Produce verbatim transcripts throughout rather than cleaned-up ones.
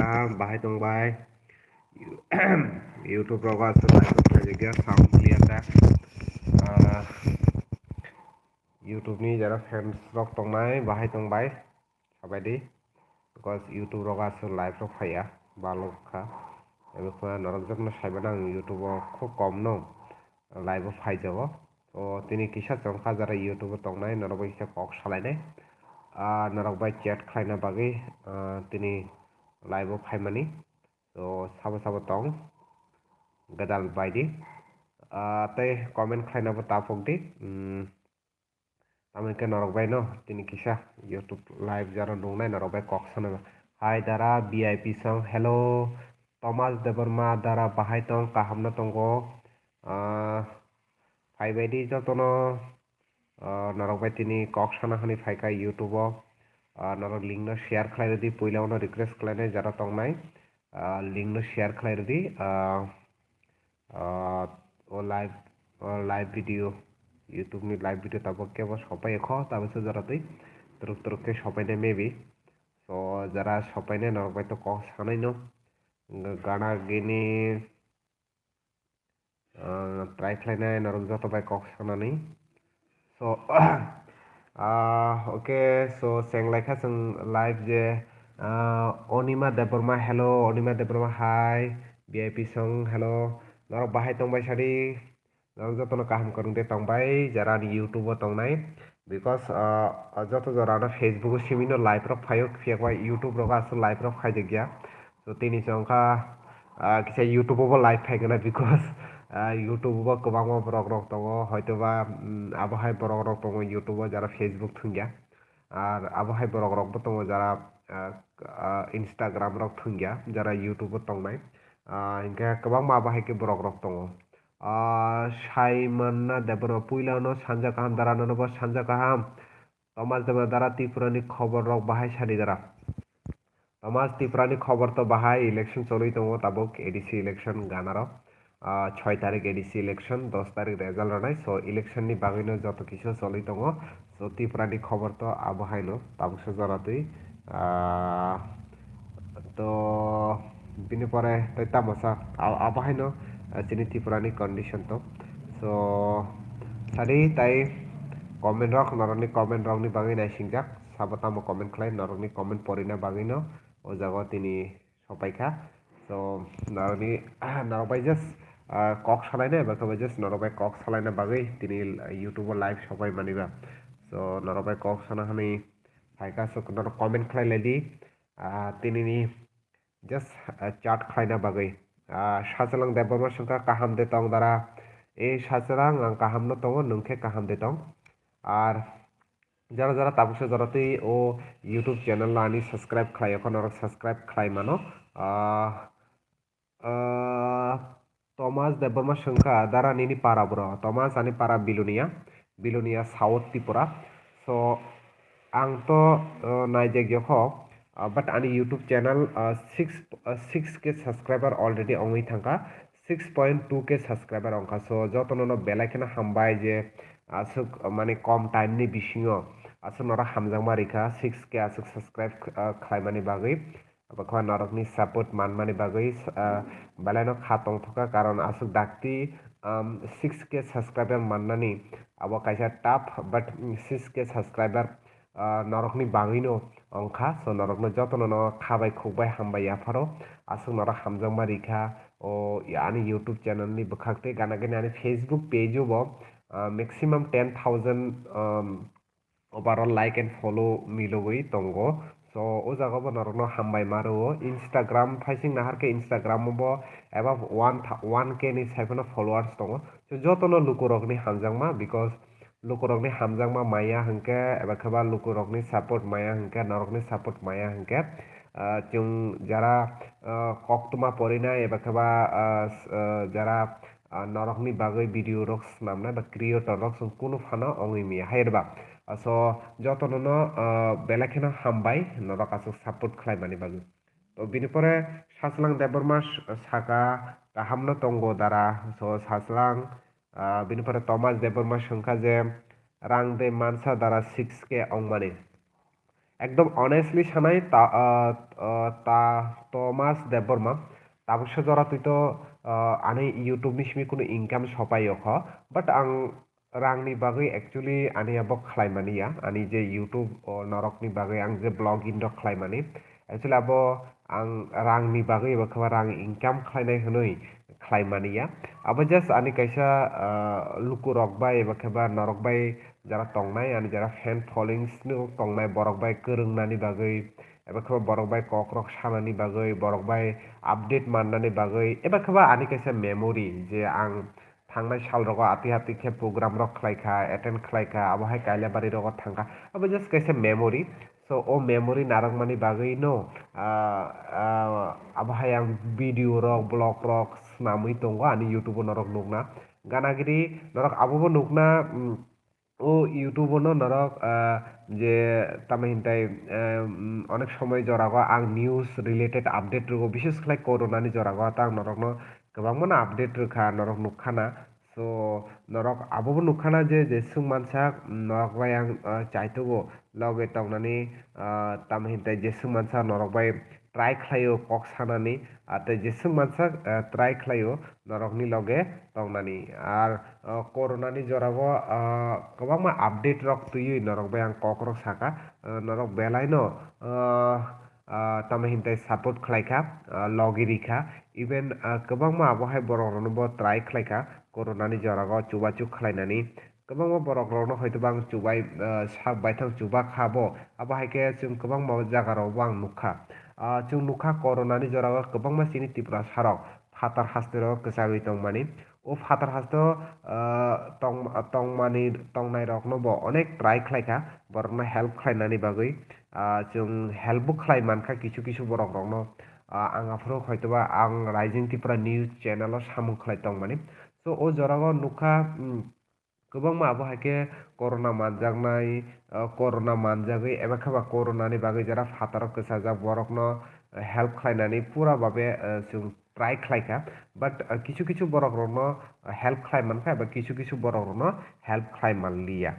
Bahai tong bai. YouTube rogo aswk live rok khlaijak ya, sound clear da. Ah, YouTube ni jara fans rok tongnai bahai tong bai, sabai di. Because YouTube rogo aswk live rok phaiya, balok kha. Ebo khe norok jotono saiba nang YouTube o khub kom no live o phaijago. O tini kisa chwng kha jara YouTube o tongnai, norok bai kisa kok salainai. Ah, norok bai chat khlaina bagwi, ah, tini live o phaimani. So, sabo sabo tong, gwdal bai di. Ah, tei comment khlaina bo ta phok di. Hmm, tamo hwnkhe norok bai no tini kisa YouTube live jaro nungnai norok bai kok sana. Hi dara V I P song, hello. Thomas Debbarma dara bahai tong, kaham no tongo. Ah, phai bai di jotono, ah, norok bai tini kok sana hwnwi phai kha YouTube o. Ah, norok link no share khlai rwdi, puila uno request khlainai jara tongnai. Ah, link no share khlai rwdi. Ah, ah, o live, o live video, YouTube ni live video tabuk kebo sopai kho, tabuk se jora twi twrwk twrwk khe sopai nai maybe. So, jara sopai nai norok bai to kok sanai no. Gana gini, ah, try khlainai norok joto bai kok sanani. So, ah, okay, so, cheng lai kha chwng live je, ah, Onima Debbarma, hello, Onima Debbarma, hi, V I P song, hello, norok bahai tong bai sadi, norok jotono kaham kwrwng de tong bai, jara ani YouTube o tongnai, because, ah, joto jora no Facebook o simi no live rok phaio, phiya ba YouTube rogo aswk live rok phaijak ya. So, tini chwng kha, ah, kisa YouTube o bo live phai gana, because, ah, YouTube o bo kwbangma borok rok tongo, hoito ba, mm, abo hai borok rok tongo YouTube o jara Facebook thwngya. Ar abo hai borok rok bo tongo jara, ah, ah, Instagram rok thwngya, jara YouTube o tongnai. Ah, hinkhe kwbangma abo hai khe borok rok tongo. Ah, Saimanna Debbarma puila no sanja kaham, dara no bo sanja kaham. Thomas Debbarma dara Tripura ni khobor rok bahai sadi dara. Thomas, Tripura ni khobor to bahai, election choli tongo tabuk, A D C election ganaro. Ah, choi tarik A D C election, dos tarik result ranai. So, election ni bagwi no joto kisa choli tongo. So, Tripura ni khobor to abo hai no tabuk se jora twi. Ah, to bini pore tei tamo sa, a-, abo hai no, ah, chini Tripura ni condition to. So, sadi tai comment rok, norok ni comment rok ni bagwi naisingjak. Sabo tamo comment khlai, norok ni comment porina bagwi no o jaga o tini sopai kha. So, norok ni, norok bai just, ah, kok salai nai, eba khe bai just norok bai kok salai na bagwi tini YouTube o live sopai mani ba. So, norok bai kok sana hani phai kha, so norok comment khlai lai di. Ah, tini ni just, ah, chat khlai na bagwi. Ah, Sachalang Debbarma swngkha, kaham de tong dara? E Sachalang, ang kaham no tongo, nwng khe kaham de tong? Ar jara jara tabuksa jora twi o YouTube channel no ani subscribe khlai, okho norok subscribe khlai mano. Ah, ah, Thomas Debbarma swngkha, dara nini para bro? Thomas, ani para Bilonia, Bilonia South Tripura. So, ang to, ah, naijak yokho, ah, but ani YouTube channel, ah, six, ah, six K subscriber already ongwi thangkha, six point two K subscriber ongkha. So, jotono no belai kheno hambai je aswk, ah, mane kom time ni bisingo aswk norok hamjakma rikha, six K aswk subscribe, ah, khlaimani bagwi. Abo khe norokni support manmani bagwi, ah, belai no kha tongthokha, karon aswk dakti, um, six K subscriber mannani abo kaisa tough, but, mm, six K subscriber, ah, norokni bagwino ongkha. So, norokno jotono no kha bai khuk bai hambai yapharo. Aswk norok hamjakma rikha o ani YouTube channel ni bwkhak tei gana gini ani Facebook page o bo, ah, maximum ten thousand, um, overall like and follow milogwi tongo. So, o jaga bo norokno hambai ma rwo. Instagram phaising nahar khe Instagram o bo above one tha-, one K ni sai phano followers tongo. So, jotono lukurokni hamjakma, because lukurokni hamjakma maya hwnkhe, eba khe ba lukurokni support maya hwnkhe, norokni support maya hwnkhe, ah, chwng jara, ah, koktwma porinai, eba khe ba, ah, s-, ah, jara, ah, norokni bagwi video rok swnamnai ba creator rok chwng kunu phano ongwi maya hai rwba. Ah, so, jotono no, ah, belai kheno hambai norok aswk support khlaimani bagwi. To, bini pore Sachwlang Debbarma s-, saka, "Kaham no tongo dara?" So, Sachwlang, ah, bini pore Thomas Debbarma swngkha je, "Rang de mansa dara six K ongmani?" Ekdom honestly sanai ta, ah, ah, ta Thomas Debbarma, tabuksa jora twi to, ah, ani YouTube ni simi kunu income sopai o kho, but ang rang ni bagwi actually ani abo khlai mani ya, ani je YouTube o norok ni bagwi ang je vlogging rok khlai mani, actually abo ang rang ni bagwi eba kheba rang income khlainai hwnwi khlai mani ya. Abo just ani kaisa, ah, luku rok bai eba kheba norok bai jara tongnai, ani jara fan followings no tongnai, borok bai kwrwng nani bagwi, eba kheba borok bai kok rok sanani bagwi, borok bai update mannani bagwi, eba kheba ani kaisa memory je ang thangnai sal rogo ati ati khe program rok khlai kha, attend khlai kha, abo hai Kailabari rogo thang kha, abo just kaisa memory. So o memory narwkmani bagwi no, ah, ah, abo hai ang video rok, vlog rok swnamwi tongo ani YouTube o norok nukna. Ganagiri norok abobo nukna, mm, o YouTube o no norok, ah, je tamo hintai, eh, mm, onek somoi jorago ang news related update rwgo, bises khlai corona ni jorago ta ang norokno kwbangma no update rwkha, norok nukha na. So norok abobo nukha na je, jeswk mansa, mm, norok bai ang, ah, chaithogo loge tongnani, ah, tamo hintai jeswk mansa norok bai try khlaio kok sanani, ah, tei jeswk mansa, ah, try khlaio norokni loge tongnani. Ar, ah, corona ni jorago, ah, kwbangma update rok twiwi norok bai ang kok rok saka, ah, norok belai no, ah, ah, tamo hintai support khlai kha, ah, logi ri kha, even, ah, kwbangma abo hai borok rokno bo try khlai kha corona ni jorago chubachu khlainani. Kwbangma borok rokno hoitoba ang chubai, ah, sak baithang chuba kha bo, abo hai khe chwng kwbangma jaga rok bo ang nukha. Ah, chwng nukha corona ni jorago kwbangma chini Tiprasa rok phatar haste rok kwchagwi tongmani. O phatar haste o, ah, tong-, tongmani, tongnai rokno bo onek try khlai kha borokno help khlainani bagwi. Ah, chwng help bo khlai mankha kisu kisu borok rokno. Ah, ang aphuru hoitoba ang Rising Tripura News channel o samung khlai tongmani. So o jorago nukha, mm, kwbangma abo hai khe corona manjaknai, ah, corona manjagwi eba khe ba corona ni bagwi jara phataro kwchajak borokno help khlainani pura babe, ah, chwng try khlai kha. But, ah, kisu kisu borok rokno help khlai mankha eba kisu kisu borok rokno help khlai manliya.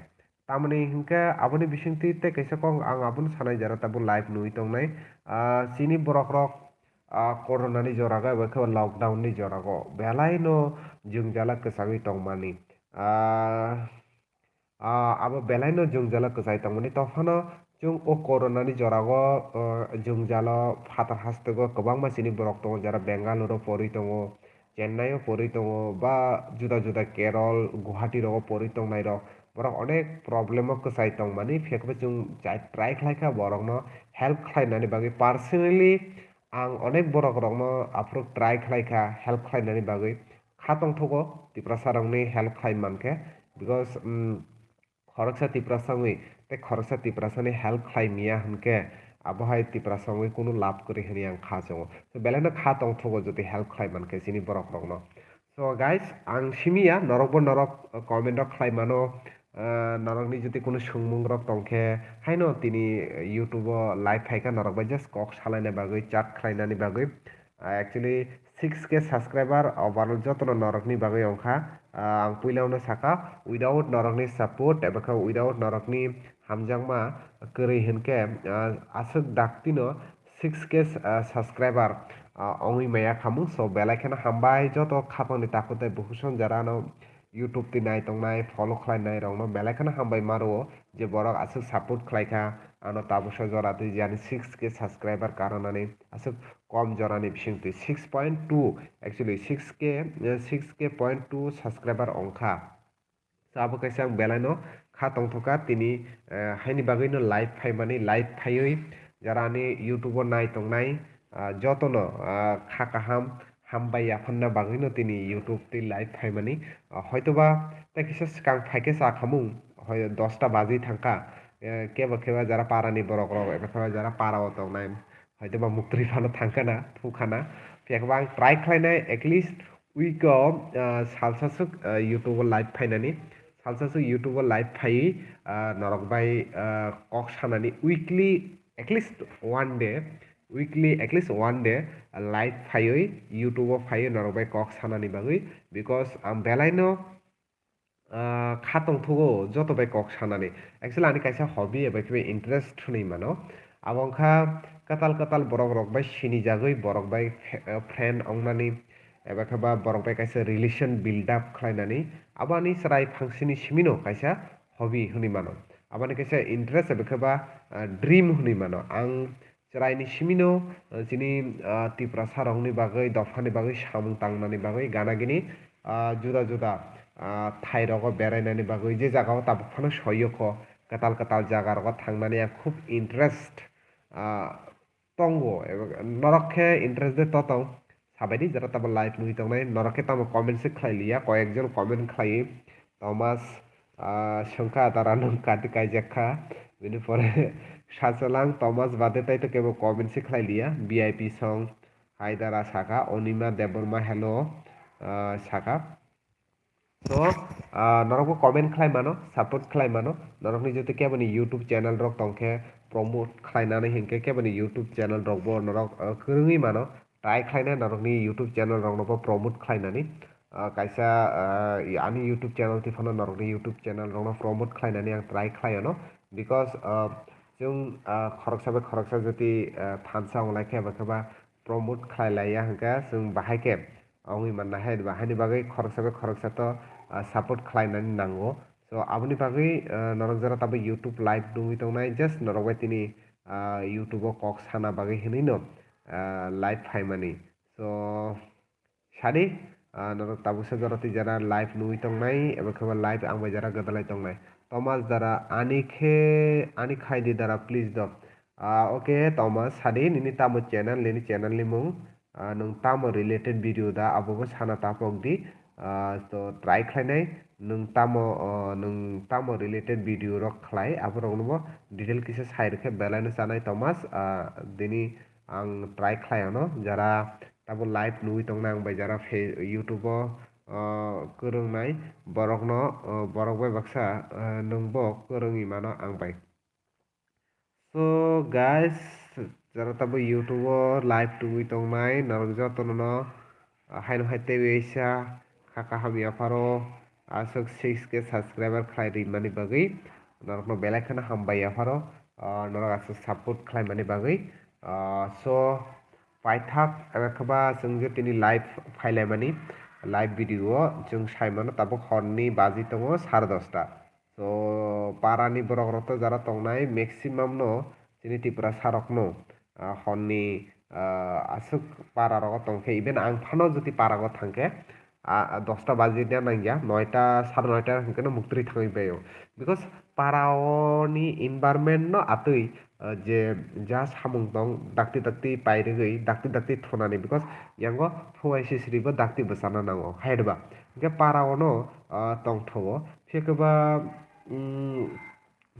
Tamoni hinkhe aboni bisingtwi tei kaisa kok ang abono sanai jara tabuk live nugwi tongnai. Ah, chini borok rok, ah, corona ni jorago eba khe lockdown ni jorago belai no jwngjala kwchagwi tongmani. Ah, ah, abo belai no jwngjala kwchai tongmani. Tophano chwng o corona ni jorago, ah, jwngjalo phatar hasteo kwbangma chini borok tongo, jara Bengaluru o porwi tongo, Chennai o porwi tongo, ba juda juda Kerala, Guwahati rogo porwi tongnai rok. Borok onek problem o kwchai tongmani, phiya khe chwng chai try khlai kha borokno help khlainani bagwi personally. Ang onek borok rokno aphuru try khlai kha help khlainani bagwi. Kha tongthogo Tiprasa rokni help khlai mankhe, because, um, khoroksa Tiprasa wngwi tei khoroksa Tiprasani help khlai miya hwnkhe abo hai Tiprasa wngwi kunu lab kwrwi hwnwi ang kha chongo. So belai no kha tongthogo jodi help khlai mankhe chini borok rokno. So guys, ang simiya norokbo norok comment rok khlai mano. Ah, norokni jodi kunu swngmung rok tongkhe haino tini YouTube o live phaikha norok bai just kok salaina bagwi, chat khlainani bagwi. Ah, actually six K subscriber overall jotono norokni bagwi wngkha. Ah, ang puilano saka, without norokni support eba khe without norokni hamjakma kwrwi hwnkhe, ah, aswk daktino six K, ah, subscriber, ah, wngwi maya khamung. So belai kheno hambai joto khapangni takhuk tei bukhuk song jara ano YouTube twi nai tongnai, follow khlainai rokno belai kheno hambai ma rwo je borok aswk support khlai kha ano tabuksa jora twi je ani six K subscriber karonani aswk kom jorani bisingtwi six point two, actually six K, eh, six K point two subscriber wngkha. So abo kaisa ang belai no kha tongthokha tini, eh, haini bagwi no live phaimani, live phaiwi jara ani YouTube o nai tongnai, ah, jotono, ah, kha kaham hambai yapharna bagwi no tini YouTube twi live phaimani. Ah, hoitoba tei kisa swkang phaikhe sa khamung, hoi dosta baji thangkha, eh, kebo kebo jara parani borok rok eba khe jara para o tongnai, hoitoba muktwi phano thangkhana, thukhana. Phiya khe bo ang try khlainai at least week o, ah, salsa swk, ah, YouTube o live phainani, salsa swk YouTube o live phaiwi, ah, norok bai, ah, kok sanani weekly at least one day, weekly at least one day, ah, live phaiwi YouTube o phaiwi norok bai kok sanani bagwi, because ang belai no ah, kha tongthogo joto bai kok sanani. Actually, ani kaisa hobby eba khe interest hwnwi mano. Abo wngkha kwtal kwtal borok rok bai sinijagwi, borok bai fe-, friend wngnani, eba khe ba borok bai kaisa relation build up khlainani. Abo ani chwrai phangsini simino kaisa hobby hwnwi mano. Aboni kaisa interest eba khe ba, ah, dream hwnwi mano. Ang chwraini simino, ah, chini, ah, Tiprasa rokni bagwi, dophani bagwi, samung tangnani bagwi, gana gini, ah, juda juda, ah, thai rogo berainani bagwi, je jagao tabuk phano soyokho, kwtal kwtal jaga rogo thangnani ang khub interest, ah, tongo. Eba norok khe interest de to tong? Sabaidi jara tamo live nugwi tongnai, norok khe tamo comment se khlai liya, koyek jon comment khlai, Thomas, ah, songkha dara nwng kati kaijak kha, bini pore sachalang Thomas bade tai to kebo comment se khlai liya, V I P song, hai dara saka, Onima Debbarma hello, ah, saka. So, ah, norokbo comment khlai mano, support khlai mano, norokni joto keboni YouTube channel rok tongkhe promote khlainani hinkhe keboni YouTube channel rokbo norok, ah, kwrwngwi mano, try khlainai norokni YouTube channel roknobo promote khlainani. Ah, kaisa, ah, ani YouTube channel twi phano norokni YouTube channel rokno promote khlainani ang try khlaio no, because, ah, chwng, ah, khoroksa bai khoroksa jotwi, ah, thansa wnglai khe eba khe ba promote khlai laiya hinkhe chwng bahai khe wngwi manna hai, ba haini bagwi khoroksa bai khoroksa to, ah, support khlainani nango. So, aboni bagwi, ah, norok jora tabuk YouTube live nugwi tongnai, just norok bai tini, ah, YouTube o kok sana bagwi hinwi no, ah, live phaimani. So, sadi, ah, norok tabuksa jora twi jara live nugwi tongnai, eba khe ba live ang bai jara gwdalai tongnai. Thomas dara ani khe, ani khai di dara, please do. Ah, okay, Thomas, sadi nini tamo channel, nini channel ni mung? Ah, nwng tamo related video da, abobo sana tapok di. Ah, to try khlainai, nwng tamo, ah, nwng tamo related video rok khlai, aborokno bo detail kisa sai rwkhe belai no chanai Thomas. Ah, dini ang try khlai ano, jara tabo live nugwi tongnai ang bai, jara fe-, YouTube o, ah, kwrwngnai borokno, ah, borok bai baksa, ah, nwngbo kwrwngwi mano ang bai. So guys, jara tabo YouTube o live tubui tongnai norok jotono no, ah, haino hai tei waisa kha kaham yapharo, aswk six K subscriber khlai rimani bagwi norokno belai kheno hambai yapharo, ah, norok aswk support khlaimani bagwi. Ah, so paithak eba khe ba chwng je tini live phailaimani, live video o chwng saimano tabuk horni baji tongo sare dosta. So, parani borok rok to jara tongnai maximum no chini Tiprasa rok no, ah, honni, ah, aswk para rogo tongkhe, even ang phano jodi para o thangkhe, ah, dosta baji de nangya, noita, sare noita hwnkhe no muktwi thangwi baio. Because para o ni environment no atwi, ah, je ja samung tong dakti dakti pairigwi, dakti dakti thonani, because yango phuai sisiri bo dakti bwchana nango, hai ba? Hwnkhe para o no, ah, tongthogo. Phiya khe ba, mm,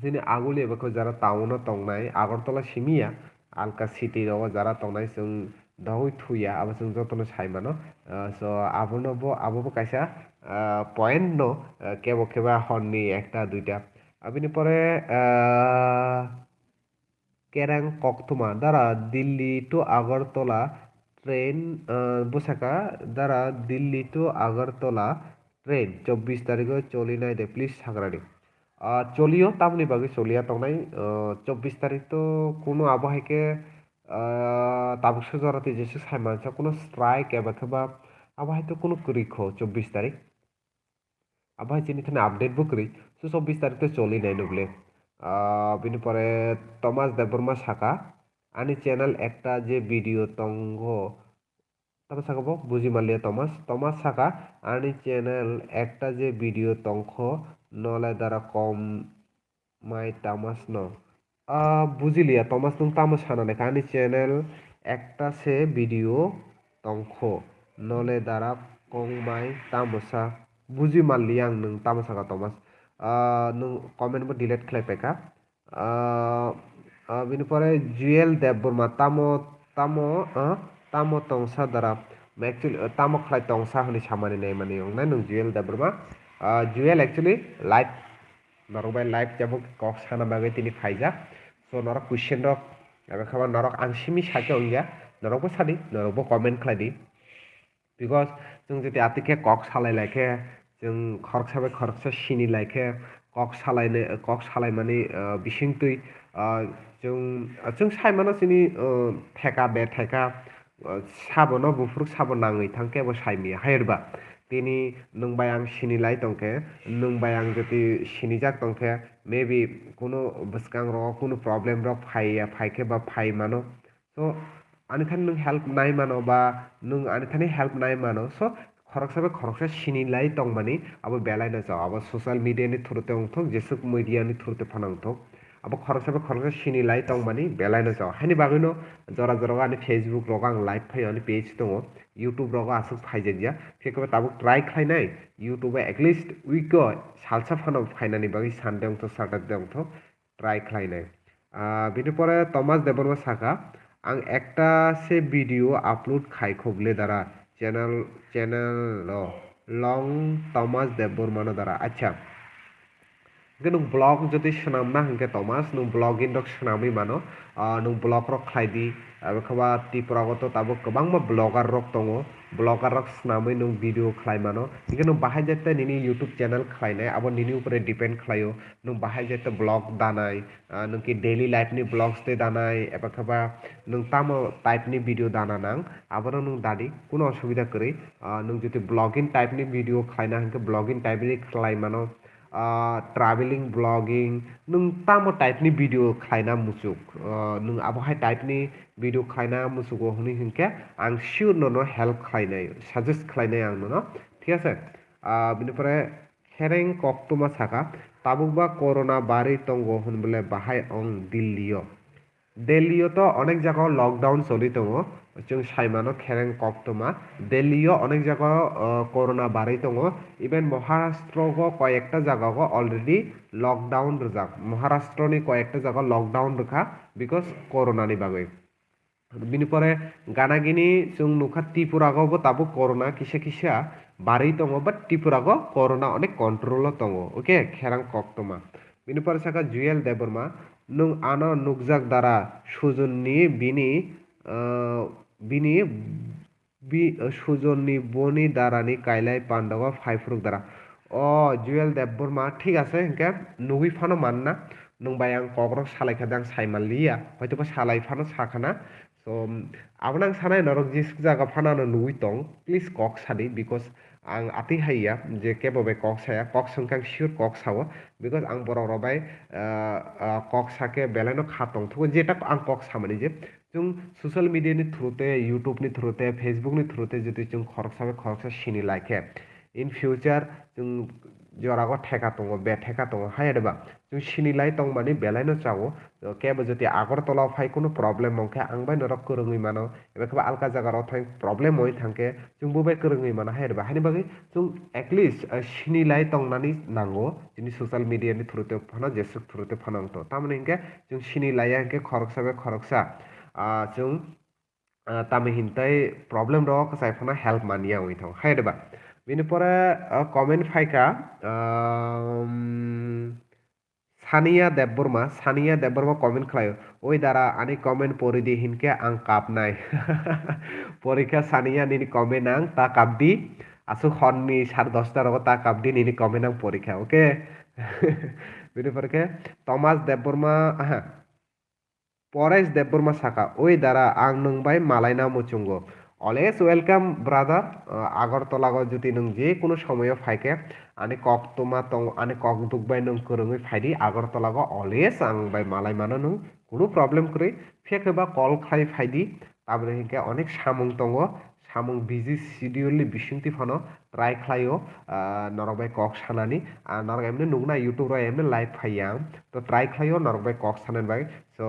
chini aguli eba khe jara town o tongnai, Agartala simi ya, alka city rogo jara tongnai chwng dogwi thuya, abo chwng jotono sai mano. Ah, so abono bo, abo bo kaisa, ah, point no, ah, kebo khe ba horni ekta duita. Abini pore, ah, Kereng koktwma dara Delhi to Agartala train, ah, bwsaka dara Delhi to Agartala train chobbish tarikh o choli nai de, please sagra di. Ah, cholio, tamoni bagwi choliya tongnai, ah, chobbish tarikh to kuno abo hai khe, ah, tabuksa jora twi jeswk sai mansa kuno strike eba khe ba abo hai to kuno kwrwi kho chobbish tarikh. Abo hai chini thani update bo kwrwi. So, chobbish tarikh to choli nai nukle. Ah, bini pore Thomas Debbarma saka, ani channel ekta je video tongo. Tamo saka bo buji manliya Thomas. Thomas saka, ani channel ekta je video tongkho, nole dara kom mai Thomas no. Ah, bujiliya, Thomas, nwng tamo sana naikha? Ani channel ekta se video tongkho, nole dara kongmai tamo sa? Buji manliya ang nwng tamo saka, Thomas. Ah, nwng comment bo delete khlai paikha. Ah, ah, bini pore Jewel Debbarma, tamo, tamo, ah, tamo tongsa dara? Actually, ah, tamo khlai tongsa hwnwi samani naimani wngnai nwng Jewel Debbarma. Ah, Jewel actually live Norok bai live tabuk kok sana bagwi tini phaijak. So, norok question rok, eba khe ba norok ang simi sakhe wngya, norok bo sadi, norok bo comment khlai di. Because chwng jodi atwi khe kok salai lai khe, Chwng khoroksa bai khoroksa sini lai khe kok salainai, kok salaimani, ah, bisingtwi, ah, chwng, ah, chwng sai mano chini, ah, theka be theka, ah, sabono buphuru sabo nangwi thang khe bo sai maya hai rwba. Tini nwng bai ang sini lai tong khe, nwng bai ang jodi sinijak tong khe, maybe kuno bwskang rogo kuno problem rok phai ya, phai khe ba phai mano. So, ani thani nwng help nai mano ba nwng ani thani help nai mano. So, khoroksa bai khoroksa sini lai tongmani abo belai no chao. Abo social media ni through te wngthok, jesuk media ni through te phano wngthok. Abo khoroksa bai khoroksa sini lai tongmani belai no chao. Haini bagwi no jora jora ani Facebook rogo ang live phaio, ani page tongo, YouTube rogo aswk phaijakya. Phiya khe bo tabuk try khlainai, YouTube o at least week o salsa phano phainani bagwi Sunday wngthok, Saturday wngthok. Try khlainai. Ah, bini pore Thomas Debbarma saka, "Ang ekta se video upload khai khok le dara channel, channel o long Thomas Debbarma no dara." Acha. Hingke nwng blog jodi swnamna hingke Thomas, nwng blogging rok swnamwi mano. Ah, nwng blog rok khlai di. Abo khe ba Tripura o to tabuk kwbangma blogger rok tongo. Blogger rok swnamwi nwng video khlai mano. Hingke nwng bahai jete nini YouTube channel khlainai, abo nini upore depend khlaio. Nwng bahai jete blog danai, ah, nwng ki daily life ni vlogs de danai, eba khe ba nwng tamo type ni video dana nang, abono nwng dadi, kuno osubida kwrwi. Ah, nwng jodi blogging type ni video khlaina hingke blogging type ni khlai mano, ah, traveling blogging, nwng tamo type ni video khlaina muchuk, ah, nwng abo hai type ni video khlaina muchugo hwnwi hingke ang sure nono help khlainai, suggest khlainai ang nono, thik ase? Ah, bini pore Khereng koktwma saka, "Tabukba corona barwi tongo hwnbole bahai ong Delhi o." Delhi o to onek jaga o lockdown choli tongo, chwng sai mano khereng koktwma. Delhi o onek jaga o, uh, corona barwi tongo, even Maharashtra o koyekta jaga o already lockdown rwjak. Maharashtra ni koyekta jaga lockdown rwkha because corona ni bagwi. Bini pore gana gini chwng nukha Tripura go bo tabuk corona kisa kisa barwi tongo, but Tripura go corona onek control o tongo, okay, kherang koktwma. Bini pore saka Juyel Debbarma, "Nwng ano nukjak dara Sujon ni bini, ah, bini bi-, Sujon ni boni dara ni kailai pandago phai phuruk dara." O Juyel Debbarma, thik ase, hingke nugwi phano manna, nwng bai ang kok rok salai kha de ang sai manliya, hoito bo salai phano sakhana. So, um, abono ang sanai norok jesuk jaga phano ano nugwi tong, please kok sadi, because ang atwi haiya je kebo bai kok saya, kok swngkhe ang sure kok sao, because ang borok rok bai, ah, ah, kok sakhe belai no kha tongthogo, jeta ang kok samani je chwng social media ni through te, YouTube ni through te, Facebook ni through te jodi chwng khoroksa bai khoroksa sini lai khe, in future chwng jorago theka tongo, betheka tongo, hai de ba? Chwng sini lai tongmani belai no chao. Kebo jodi Agartala o phai, kunu problem wng khe ang bai norok kwrwngwi mano, eba khe ba alka jaga rok thang problem wngwi thang khe chwng bo bai kwrwngwi mano, hai de ba? Haini bagwi chwng at least, ah, sini lai tongnani nango, chini social media ni through te phano, jesuk through te phano wngto. Tamoni hingke chwng sini laiya hingke khoroksa bai khoroksa, ah, chwng ah, tamni hintai problem rok kwchai phano help manya wngwi thango, hai de ba? Bini pore, ah, comment phaikha, um, Sania Debbarma, Sania Debbarma comment khlaio, "Oi dara, ani comment pori di, hinke ang kapnai." Porikha Sania, nini comment ang ta kap di, aswk hor ni sare dosta rogo ta kap di, nini comment ang porikha, okay? Bini pore khe Thomas Debbarma, aha, Paresh Debbarma saka, "Oi dara, ang nwng bai malaina muchungo." Always welcome, brother. Uh, Agartala go jodi nwng je kunu somoyo phai khe, ani koktwma tong, ani kok duk bai nwng kwrwngwi phai di Agartala go, always ang bai malai mano nwng, kunu problem kwrwi. Phiya khe ba call khlai phai di, tamoni hinkhe onek samung tongo, samung busy schedule ni bisingtwi phano try khlaio, ah, norok bai kok sanani. Ah, norok emni nukna YouTube rok emni live phaiya ang. To try khlaio norok bai kok sanani bagwi. So,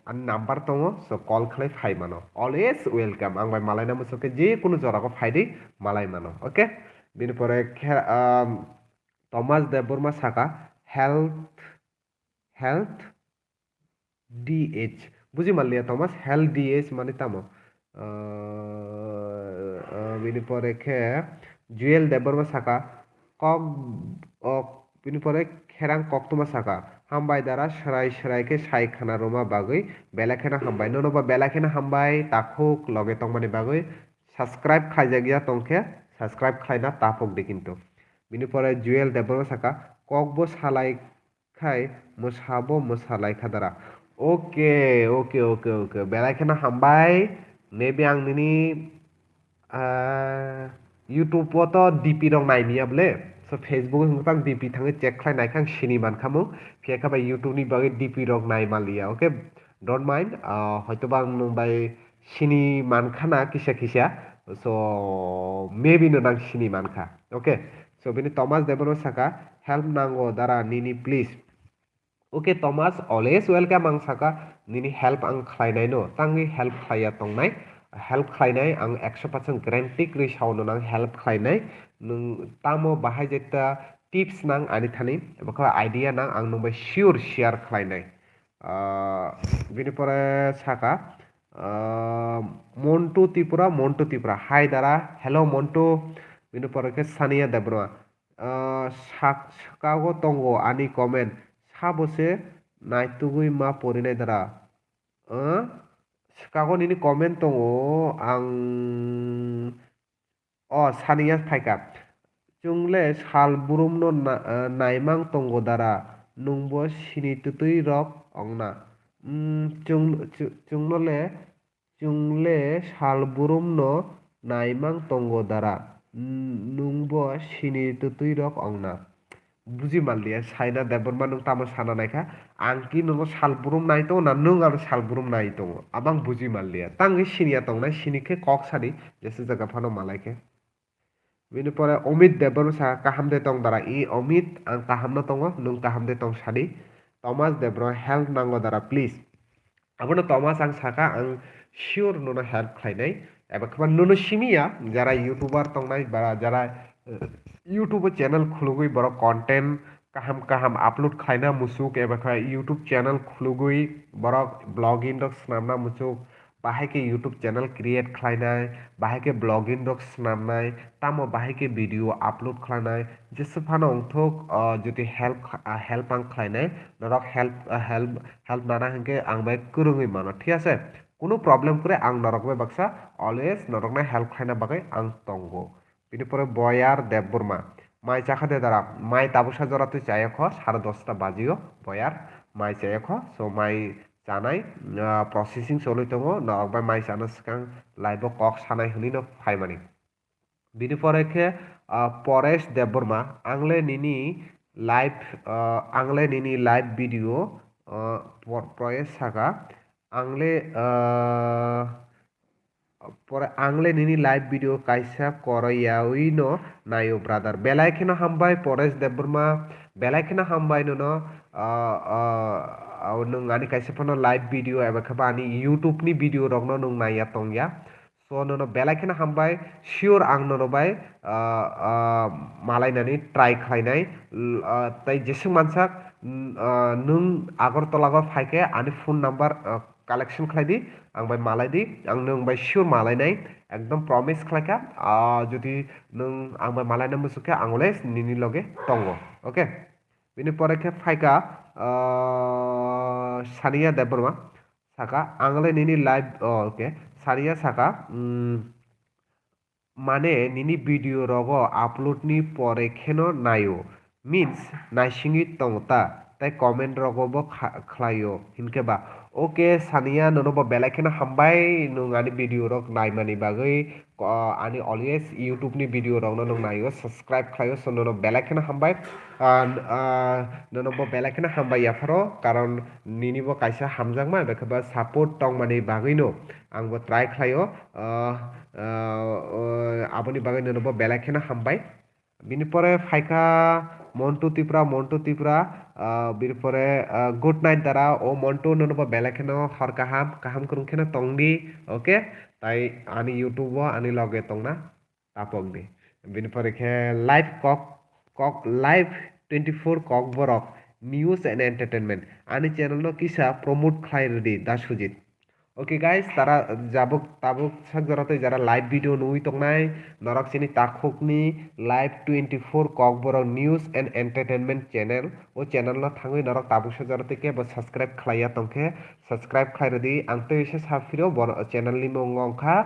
ani number tongo, so call khlai phai mano. Always welcome. Ang bai malaina muchung khe je kunu jora go phai di, malai mano. Okay? Bini pore khe, um, Thomas Debbarma saka, health, health D H. Buji manliya Thomas, health D H mani tamo? Uh, uh, bini pore khe Jewel Debbarma saka, kok, ok, bini pore Kherang Koktwma saka, "Hambai dara, srai srai khe sai khna rwma bagwi belai kheno hambai." Nono ba belai kheno hambai, takhuk loge tongmani bagwi. Subscribe khlaijakya tongkhe, subscribe khlaina taphuk di kintu. Bini pore Jewel Debbarma saka, kokbo salai khai mwsabo mwsa lai kha dara. Okay, okay, okay, okay. Belai kheno hambai. Maybe ang nini, ah, YouTube o to D P rok nai miya bole. So Facebook o tang D P thangwi check khlai nai kha ang sini man kha mung. Phiya kha bai YouTube ni bagwi D P rok nai man liya. Okay, don't mind. Ah, hoito ba ang nwng bai sini man kha na kisa kisa. So maybe no nang sini man kha. Okay. So bini Thomas Debbarma saka, "Help nango dara nini please." Okay, Thomas, always welcome ang saka, nini help ang khlainai no, tangwi help khlaiya tongnai, help khlainai ang ekso percent guarantee kwrwi sao no nang help khlainai, nwng tamo bahai jeta tips nang ani thani, eba khe idea nang ang nwng bai sure share khlainai. Ah, bini pore saka, ah, Montu Tripura, Montu Tripura, hi dara, hello Montu, bini pore khe Sania Debbarma. Ah, sak-, swkago tongo ani comment. Sabo se naitugwi ma porinai dara? Ah, swkago nini comment tongo, ang, o, Sania phaikha. Chwngle sal burumno na-, ah, naimang tongo dara? Nwngbo sini twtwi rok ongna? Hmm, chwng-, chw-, chwngle Chwngle sal burumno naimang tongo dara? N-, nwngbo sini twtwi rok ongna? Buji manliya, Saina Debbarma nwng tamo sana naikha? Ang ki nono sal burum nai tongo na nwng ano sal burum nai tongo? Abang buji manliya. Tangwi siniya tongnai, sini khe kok sadi, jesa jaga phano malai khe. Bini pore Omit Debbarma sa, "Kaham de tong dara?" I Omit, ang kaham no tongo, nwng kaham de tong sadi. Thomas Debbarma, "Help nango dara, please." Abono Thomas ang saka, ang sure nono help khlainai. Eba kheba nono simiya, jara YouTuber tongnai, ba jara, eh, YouTube o channel khulugwi borok content kaham kaham upload khlaina muchuk, eba khe YouTube channel khulugwi borok vlogging rok swnamna muchuk, bahai khe YouTube channel create khlainai, bahai khe vlogging rok swnamnai, tamo bahai khe video upload khlainai, jesa phano wngthok, ah, jodi help kha-, ah, help ang khlainai, norok help, ah, help, help nana hinkhe ang bai kwrwngwi mano, thik ase? Kunu problem kwrwi, ang norok bai baksa always norokno help khlaina bagwi ang tongo. Bini pore Boyar Debbarma. Mai chakha de dara? Mai tabuksa jora twi chayakho, sare dosta bajio, Boyar. Mai chayakho, so mai chanai, ah, processing cholwi tongo, norok bai mai chana swkang live o kok sanai hwnwi no phaimani. Bini pore khe, ah, Paresh Debbarma, "Angle nini live, ah, angle nini live video, ah, Por-, Paresh saka, angle, ah, pore angle nini live video kaisa koroyawi no naio brother." Belai kheno hambai Paresh Debbarma, belai kheno hambai nono, ah, ah, ah, nwng ani kaisa phano live video eba khe ba ani YouTube ni video rokno nwng naiya tongya. So nono belai kheno hambai, sure ang nono bai, ah, ah, malainani try khlainai, l-, ah, tei jeswk mansak, n-, ah, nwng Agartala go phaikhe ani phone number, ah, collection khlai di, ang bai malai di, ang nwng bai sure malainai, ekdom promise khlaikha. Ah, jodi nwng ang bai malaina muchuk khe, ang always nini loge tongo. Okay? Bini pore khe phaikha, ah, Sania Debbarma saka, "Angle nini live," oh, okay, Sania saka, mm, "Mane nini video rogo upload ni pore kheno naio, means naisingwi tongo ta, tei comment rogo bo kha-, khlaio hinkhe ba." Okay, Sania, nono bo belai kheno hambai, nwng ani video rok naimani bagwi, ko-, ani always YouTube ni video rokno nwng naio, subscribe khlaio, so nono belai kheno hambai. Ah, ah, nono bo belai kheno hambai yapharo, karon nini bo kaisa hamjakma, eba khe ba support tongmani bagwino ang bo try khlaio. Ah, ah, ah, aboni bagwi nono bo belai kheno hambai. Bini pore phaikha Montu Tripura, Montu Tripura, ah, bini pore, ah, "Good night dara." O Montu, nono bo belai kheno hor kaham, kaham kwrwng kheno tongdi, okay? Tai ani YouTube o ani loge tongna tapok di. Bini pore khe live kok, kok live twenty four Kokborok news and entertainment. Ani channel no kisa promote khlai rwdi, Da Sujit. Okay guys, tara jabuk tabuk sak jora tei jara live video nugwi tongnai, norok chini takhukni Live twenty-four Kokborok News and Entertainment channel. O channel no thangwi norok tabuk sak jora tei kebo subscribe khlaiya tongkhe, subscribe khlai rwdi. Ang tei se saphiro bo channel ni mung wngkha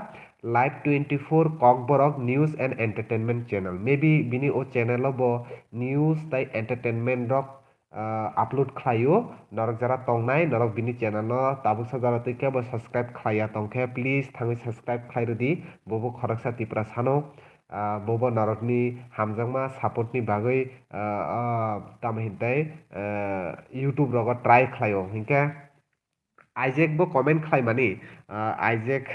Live twenty-four Kokborok News and Entertainment channel. Maybe bini o channel o bo news tei entertainment rok ah, upload khlaio. Norok jara tongnai, norok bini channel no tabuk sa jora tei kebo subscribe khlaiya tongkhe, please thangwi subscribe khlai rwdi. Bobo khoroksa Tiprasano, ah, bobo norokni hamjakma support ni bagwi, ah, ah, tamo hintai, ah, YouTube rogo try khlaio. Hinkhe Isaac bo comment khlaimani, ah, Isaac,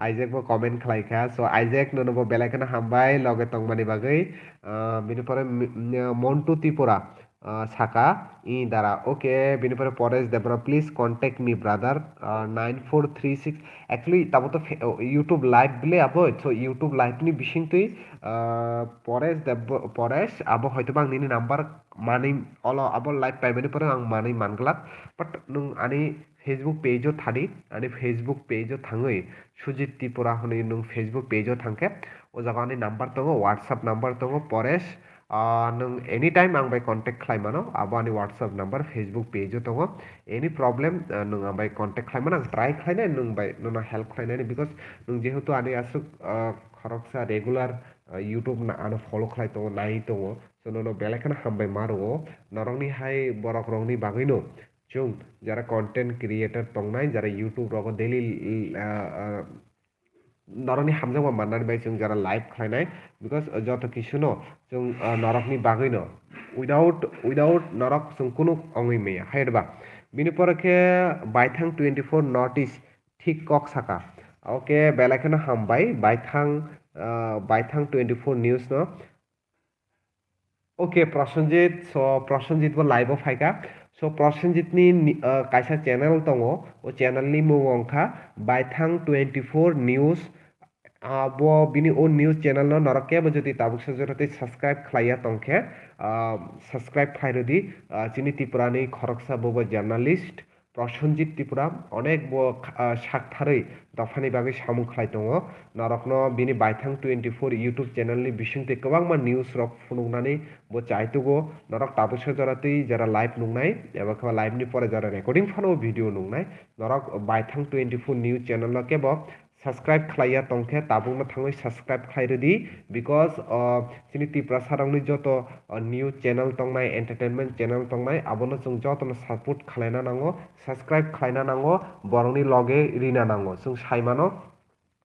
Isaac bo comment khlaikha. So Isaac nono bo belai kheno hambai loge tongmani bagwi. Ah, bini pore mi-, mm, Montu Tripura, ah, saka, "I dara." Okay, bini pore Paresh Debra, "Please contact me, brother, ah, nine four three six." Actually, tabo to fe-, oh, YouTube live bile abo, so YouTube live ni bisingtwi, ah, Paresh Deb-, Paresh, abo hoito bang nini number manwi olo, abo live paimani pore ang manwi manglak. But nwng ani Facebook page o thadi, ani Facebook page o thangwi Sujit Tripura hwnwi nwng Facebook page o thangkhe, o jaga ani number tongo, WhatsApp number tongo, Paresh, ah, nwng anytime ang bai contact khlai mano, abo ani WhatsApp number, Facebook page o tongo. Any problem, ah, nwng ang bai contact khlai mano, ang try khlainai nwng bai, nono help khlainani, because nwng jehetu ani aswk, ah, khoroksa regular, ah, YouTube na ano follow khlai tongo, nai tongo, so nono belai kheno hambai ma rwo. Norokni hai borok rokni bagwino chwng jara content creator tongnai, jara YouTube rogo daily, ah, ah, norokni hamjakma mannani bai chwng jara live khlainai, because, ah, joto kisuno chwng, ah, norokni bagwino, without, without norok chwng kunu ongwi maya, hai ba? Bini pore khe Baithang twenty-four North East thik kok saka. Okay, belai kheno hambai, Baithang, ah, Baithang twenty-four News no. Okay, Prosenjit, so Prosenjit bo live o phaikha. So Prosenjit ni ni, ah, kaisa channel tongo, o channel ni mung wngkha Baithang twenty-four News. Ah, bo bini o news channel no norok kebo jodi tabuk sa jora tei subscribe khlaiya tongkhe, ah, subscribe khlai rwdi. Ah, chini Tripura ni khoroksa bobo journalist, Prosenjit Tripura, onek bo kha-, ah, saktharwi dophani bagwi samung khlai tongo. Norokno bini Baithang twenty-four YouTube channel ni bisingtwi kwbangma news rok phunuknani bo chaitugo. Norok tabuksa jora twi jora live nuknai, eba khe live ni pore jora recording phano video nuknai. Norok Baithang twenty-four news channel no kebo subscribe khlaiya tongkhe, tabukno thangwi subscribe khlai rwdi, because, ah, chini Tiprasa rokni joto, ah, news channel tongnai, entertainment channel tongnai, abono chwng jotono support khlaina nango, subscribe khlaina nango, borokni loge rina nango. Chwng sai mano,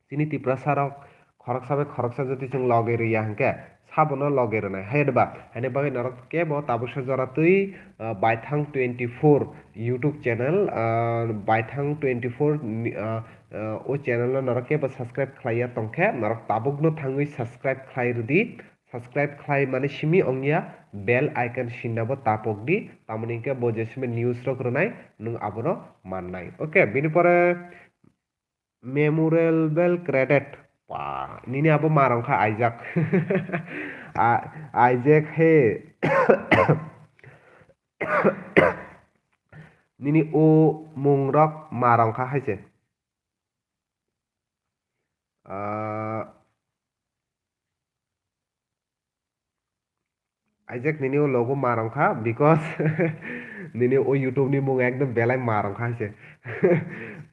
chini Tiprasa rok khoroksa bai khoroksa jodi chwng loge riya hwnkhe, sabono loge rwnai. Hai ba, haini bagwi norok kebo tabuksa jora twi, ah, Baithang twenty-four YouTube channel, ah, Baithang twenty-four ni, ah, ah, o channel no norok kebo subscribe khlaiya tongkhe, norok tabukno thangwi subscribe khlai rwdi. Subscribe khlai mani simi ongya, bell icon sinna bo tapok di, tamoni hwnkhe bo jesime news rok rwnai, nwng abono mannai. Okay, bini pore Memorable Credit. Pa, nini abo ma rong kha Isaac. A-, Isaac he. Nini o mung rok ma rong kha hai se. Ah, Isaac nini o logo ma rong kha, because nini o YouTube ni mung ekdom belai ma rong kha hai se.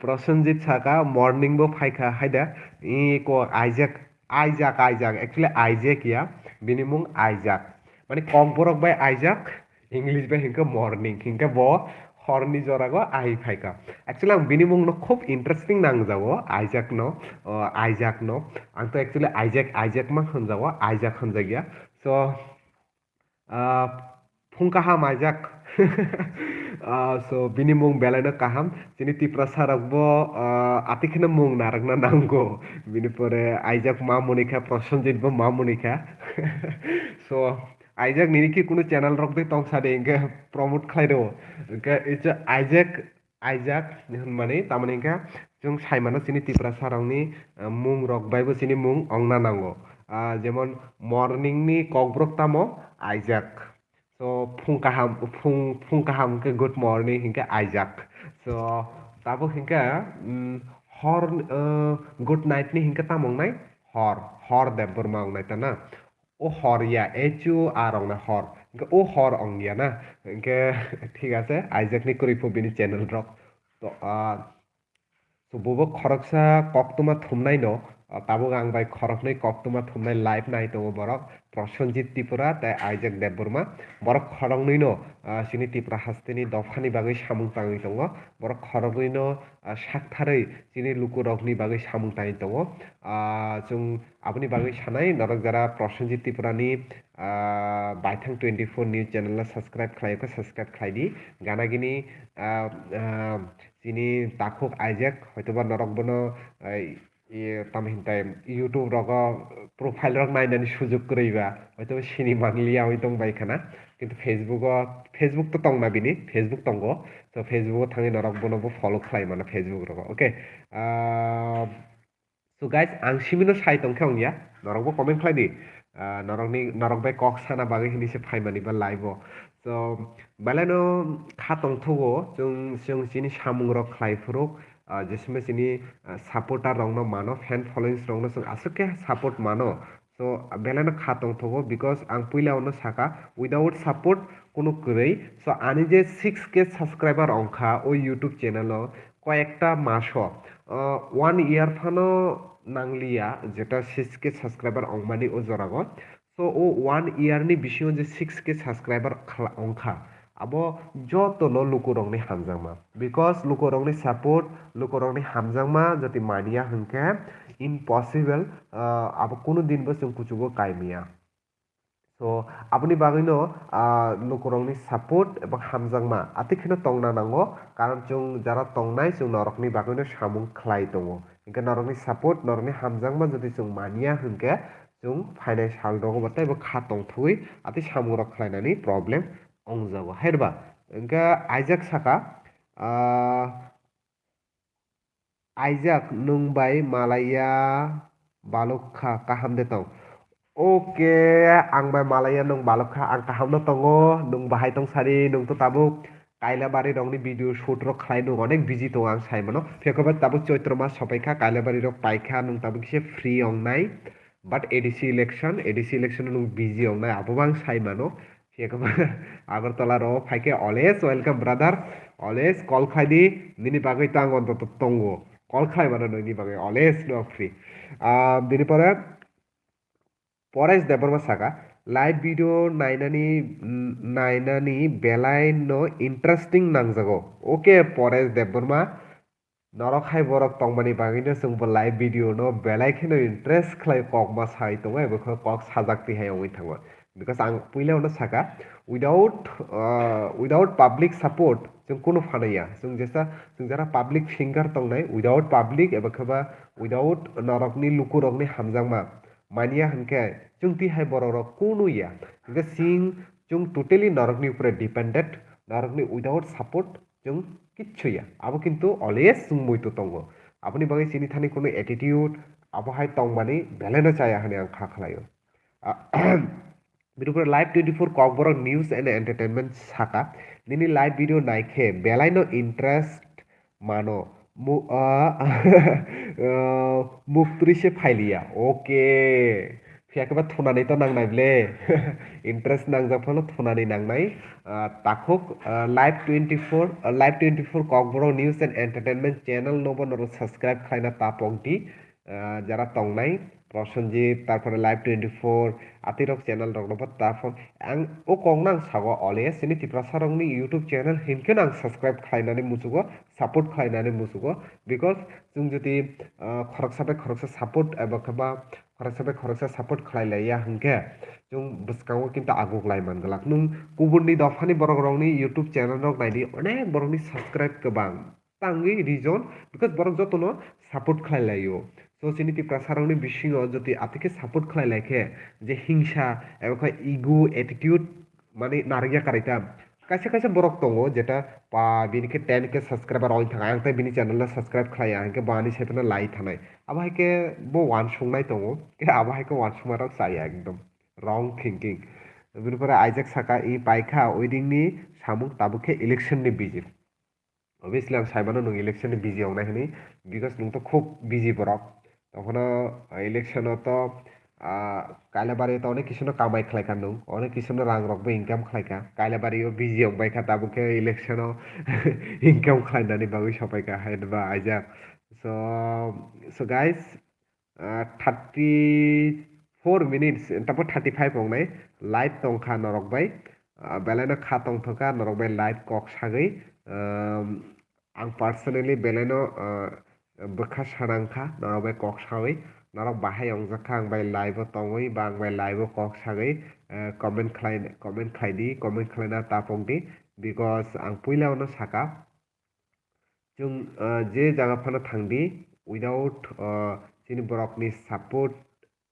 Prosenjit saka, "Morning bo phai kha," hai da. I ko Isaac, Isaac, Isaac. Actually, Isaac ya, bini mung Isaac. Mane, Kokborok bai Isaac, English bai hinkhe morning, hinkhe bo horni jorago ahai phaikha. Actually, ang bini mungno khub interesting nangjago, Isaac no, o, Isaac no. Ang to actually Isaac, Isaac ma hwnjago, Isaac hwnjakya. So, ah, phung kaham Isaac. Ah, so, bini mung belaino kaham. Chini Tiprasa rokbo, ah, atwi kheno mung narwkna nango. Bini pore Isaac ma munikha, Prosenjit bo ma munikha. So, Isaac nini ki kunu channel rok de tong sa de, hinkhe promote khlai rwo. Hinkhe icha Isaac, Isaac ni hwnmani tamoni hinkhe chwng sai mano chini Tiprasa rokni, ah, mung rok bai bo chini mung ongna nango. Ah, jemon morning ni Kokborok tamo Isaac. So, phung kaham, phung, phung kaham khe good morning hinkhe Isaac. So, Tabuk hinkhe, mm, hor, uh, good night ni hinkhe tamo wngnai? Hor, hor Debbarma wngnai ta na? O hor ya, H O R wngnai hor. Hinkhe o hor wng ya na? Hinkhe thik ase, Isaac ni kwrwi pho bini channel rok. To, ah, so bo bo khoroksa koktwma thumnai no, ah, tabuk ang bai khoroknwi koktwma thumnai live nai tongo borok. Prosenjit Tripura tei Isaac Debbarma. Borok khoroknwi no, ah, chini Tripura hasteni dophani bagwi samung tangwi tongo. Borok khoroknwi no, ah, saktharwi chini lukurokni bagwi samung tangwi tongo. Ah, chwng aboni bagwi sanai, norok jara Prosenjit Tripurani, ah, Baithang twenty four news channel no subscribe khlai khe subscribe khlai di. Gana gini, ah, ah, chini takhuk Isaac, hoitoba norok bono, ah, i, tamo hintai YouTube rogo profile rok nainani sujuk kwrwi ba, hoitoba sini manliya oi tong bai khana. Kintu Facebook o, Facebook to tongna bini, Facebook tongo. So Facebook o thangwi norok bono bo follow khlai mano Facebook rogo. Okay. Ah, So guys, ang simino sai tongkhe wngya, norokbo comment khlai di. Ah, norokni, norok bai kok sana bagwi hinwi se phaimani ba live o. So, belai no kha tongthogo, chwng, chwng chini samung rok khlai phuru, ah, jesima chini, ah, supporter rokno mano, fan followings rokno chwng aswk khe support mano. So, belai no kha tongthogo, because ang puila ono saka, without support kuno kwrwi. So, ani je six K subscriber ongkha o YouTube channel o, koyekta maso, ah, one year phano nangliya, jeta six K subscriber ongmani o jorago. So, o one year ni bisingo je six K subscriber khla-, ongkha, abo jotono lukurokni hamjakma. Because lukurokni support, lukurokni hamjakma jodi manya hwnkhe impossible, ah, abo kunu dinbo chwng kuchugo kaimiya. So, aboni bagwino, ah, lukurokni support eba hamjakma atwi kheno tongna nango, karon chwng jara tongnai, chwng norokni bagwino samung khlai tongo. Hinkhe norokni support, norokni hamjakma jodi chwng manya hinkhe, chwng phainai sal rogo bo teibo kha tongthogwi atwi samungrok khlainani problem wngjago. Hairba, hinkhe Isaac saka, ah, Isaac, nwng bai malaiya baluk kha, kaham de tong? Okay, ang bai malaiya nwng baluk kha, ang kaham no tongo, nwng bahai tong sari, nwng to tabuk Kailabari rokni video shoot rok khlai nwng onek busy tongo ang sai mano. Phiya khe ba tabuk Choitro mas sopai kha, Kailabari rok pai kha, nwng tabuk kisa free ong nai. But A D C election, A D C election o nwng busy ong nai, abo bo ang sai mano. Phiya khe ba Agartala rok phai khe always welcome brother, always call khlai di, nini bagwi to ang ontoto tongo, call khlai mano nini bagwi always no free. Ah, bini pore Paresh Debbarma saka, live video nainani, nainani belai no interesting nangjago. Okay, Paresh Debbarma, norok hai borok tongmani bagwino chwngbo live video no belai kheno interest khlai kok ma sai tongo, ebo khe kok sajak twi hai wngwi thango. Because ang puila no saka, without, ah, without public support chwng kunu phanaiya. Chwng jesa, chwng jara public figure tongnai, without public eba khe ba without norokni lukurokni hamjakma manya hinkhe chwng twi hai borok rok kunu ya. Hinkhe chwng, chwng totally norokni upre dependent, norokni without support chwng kichu ya. Abo kintu always chwng muitu tongo. Aboni bagwi chini thani kunu attitude, abo hai tongmani belai no chaya hwnwi ang kha khlaio. Ah, bini pore Live twenty four Kokborok News and Entertainment saka, nini live video naikhe belai no interest mano. Mu-, ah, ah, muktri se phailiya. Okay. Phiya khe ba thunani to nangnai ble. Interest nangjak phano thunani nangnai. Ah, takhuk, ah, Live twenty four, ah, Live twenty four Kokborok News and Entertainment channel no bo norok subscribe khlaina ta pokdi. Ah, jara tongnai, Prosenjit, tarpore Live twenty four, atirok channel rokno bo tarpor ang o kokno ang sago always chini Tiprasa rokni YouTube channel hinkhe no ang subscribe khlainani muchugo, support khlainani muchugo, because chwng jodi, ah, khoroksa bai khoroksa support eba khe ba khoroksa bai khoroksa support khlai laiya hinkhe chwng bwskango kintu aguk lai man glak. Nwng kubunni dophani borok rokni YouTube channel rok naidi, onek borokni subscribe kwbang. Tangwi reason, because borok jotono support khlai laio. So, chini Tiprasa rokni bisingo jodi atikhe support khlai lai khe, je hingsa, eba khe ego, attitude, mani narikya karaita. Kaisa kaisa borok tongo, jeta pa bini khe ten K subscriber oi thaka, ang tei bini channel no subscribe khlaiya, hinkhe bo ani saiphano lai thanai. Abo hai khe bo uansuknai tongo, abo hai khe uansukma rok chaya ekdom wrong thinking. Bini pore Isaac saka, i paikha, wedding ni samung tabuk khe election ni busy. Obviously ang saimano nwng election ni busy wngnai hwnwi, because nwng to khub busy borok. Tongphano election o to, ah, Kailabari to onek kisu no kamai khlai kha nwng, onek kisu no rang rok bo income khlai kha. Kailabari o busy wng bai kha, tabuk khe election o income khlai nani bagwi sopai kha hai ba aijak. So, so guys, ah, thirty four minutes, tabo thirty five wngnai, live tong kha norok bai. Ah, belai no kha tong thok kha norok bai live kok sagwi. Um, ang personally belai no, ah, bwkha sanang kha norok bai kok sawi. Norok bahai wngjak kha ang bai live o tongwi ba ang bai live o kok sagwi, ah, comment khlai, comment khlai di, comment khlai na tapok di, because ang puila no saka. Chwng, ah, je jaga phano thang di, without, ah, chini borokni support,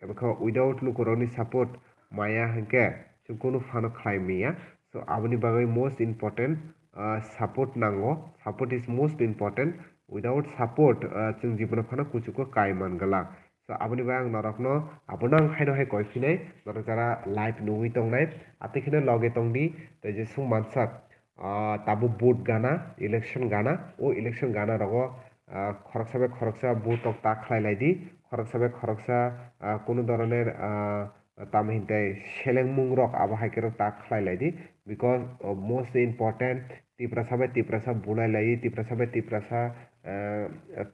eba khe without lukurokni support maya hinkhe chwng kunu phano khlai maya. So, aboni bagwi most important, ah, support nango. Support is most important. Without support, ah, chwng jibono phano kuchugo kai man glak. So, aboni bagwi ang norokno abono ang haino hai koi phinai, norok jara live nugwi tongnai, atwi kheno loge tongdi, tei jeswng mansak, ah, tabuk vote gana, election gana, o election gana rogo, ah, khoroksa bai khoroksa vote rok ta khlai lai di, khoroksa bai khoroksa, ah, kunu doroner, ah, tamo hinte selengmung rok abo hai khe rok ta khlai lai di, because, oh, most important Tiprasa bai Tiprasa bulai lai, Tiprasa bai Tiprasa, ah,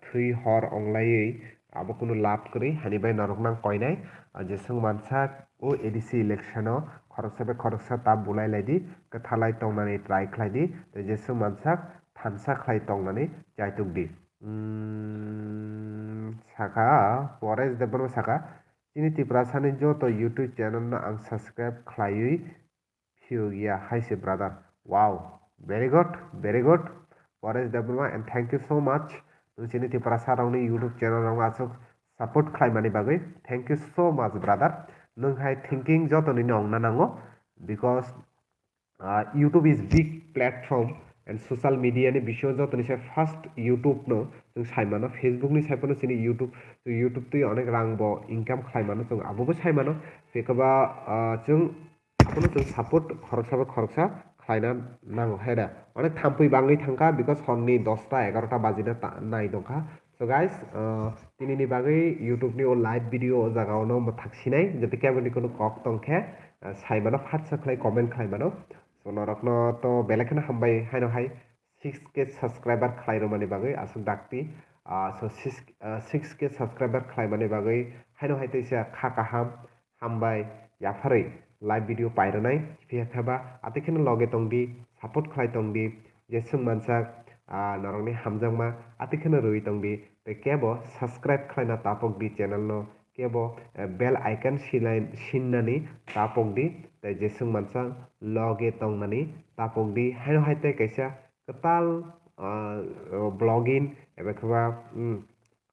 thwi hor ong laiwi abo kunu lab kwrwi hani bai norok nang koinai, ah, jeswng mansak o A D C election o khoroksa bai khoroksa ta bulai lai di, kwthalai tongnani try khlai di, tei jeswng mansak thansa khlai tongnani chaituk di. Hmm, saka, Paresh Debbarma saka, "Chini Tiprasani joto YouTube channel no ang subscribe khlaiwi phiyok ya hai se brother." Wow, very good, very good. Paresh Debbarma, and thank you so much. Nwng chini Tiprasa rokni YouTube channel rokno aswk support khlaimani bagwi. Thank you so much, brother. Nwng hai thinking joto nini ongna nango, because ah, YouTube is big platform and social media ni bisingo jotoni se first YouTube no chwng sai mano, Facebook ni sai phano chini YouTube, YouTube twi onek rang bo income khlai mano, chwng abo bo sai mano, tei kwba, ah, chwng abono chwng support khoroksa bai khoroksa khlaina nango hai da. Onek thampui bangwi thangkha because horni dosta egarota bajina ta-, nai tongkha. So guys, uh, tinini bagwi YouTube ni o live video o jaga ono mwthak sinai, jotto kebo ni kono kok tongkhe, uh, sai mano phatsa khlai comment khlai mano. So norokno to belai kheno hambai haino hai six K subscriber khlai rwmani bagwi aswk dakti. Uh, so six, uh, six K subscriber khlai mani bagwi haino hai teisa kha kaham, hambai, yapharwi live video pairwnai, phiya khe ba atwi kheno loge tongdi, support khlai tongdi, jeswng mansak, ah, norokni hamjakma atwi kheno rwui tongdi, tei kebo subscribe khlaina tapokdi channel no, kebo, eh, bell icon silai, sinnani tapokdi, tei jeswng mansak loge tongnani tapokdi, haino hai tei kaisa kwtal, ah, vlogging eba khe ba, mm,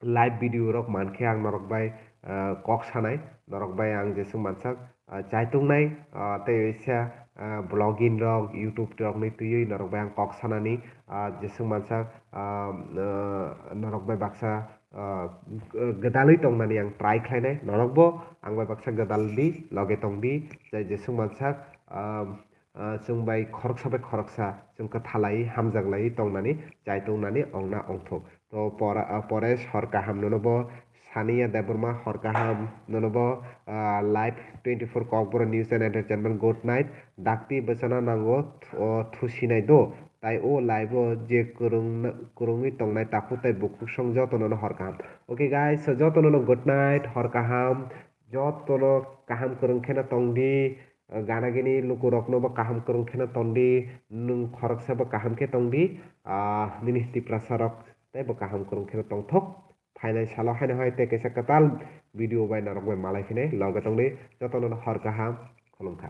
live video rok mankhe ang norok bai, ah, kok sanai, norok bai ang jeswng mansak, ah, chaitungnai, ah, tei waisa, ah, vlogging rok, YouTube rokni twiwi norok bai ang kok sanani, ah, jeswng mansak, ah, ah, norok bai baksa, ah, g-, gwdalwi tongnani ang try khlainai, norokbo ang bai baksa gwdaldi, loge tongdi, je-, jeswng mansak, ah, ah, chwng bai khoroksa bai khoroksa chwng kwthalai hamjaklai tongnani, chaitungnani ongna ongthok. To pora-, ah, Paresh hor kaham nono bo, Sania Debbarma hor kaham nono bo, ah, Live twenty four Kokborok News and Entertainment, good night. Dakti bwchana nango, o thusinai do, tai o live o je kwrwng, kwrwngwi tongnai takhuk tai bukhuk song jotono no hor kaham. Okay guys, so jotono no good night, hor kaham, jotono kaham kwrwng kheno tongdi. Gana gini lukurokno bo kaham kwrwng kheno tongdi, nwng khoroksa bo kaham khe tongdi, ah, nini Tiprasa rok tei bo kaham kwrwng kheno tongthok. Phainai salo haino hai tei kaisa kwtal video bai norok bai malai phinai, loge tongdi, jotono hor kaham, khulumkha.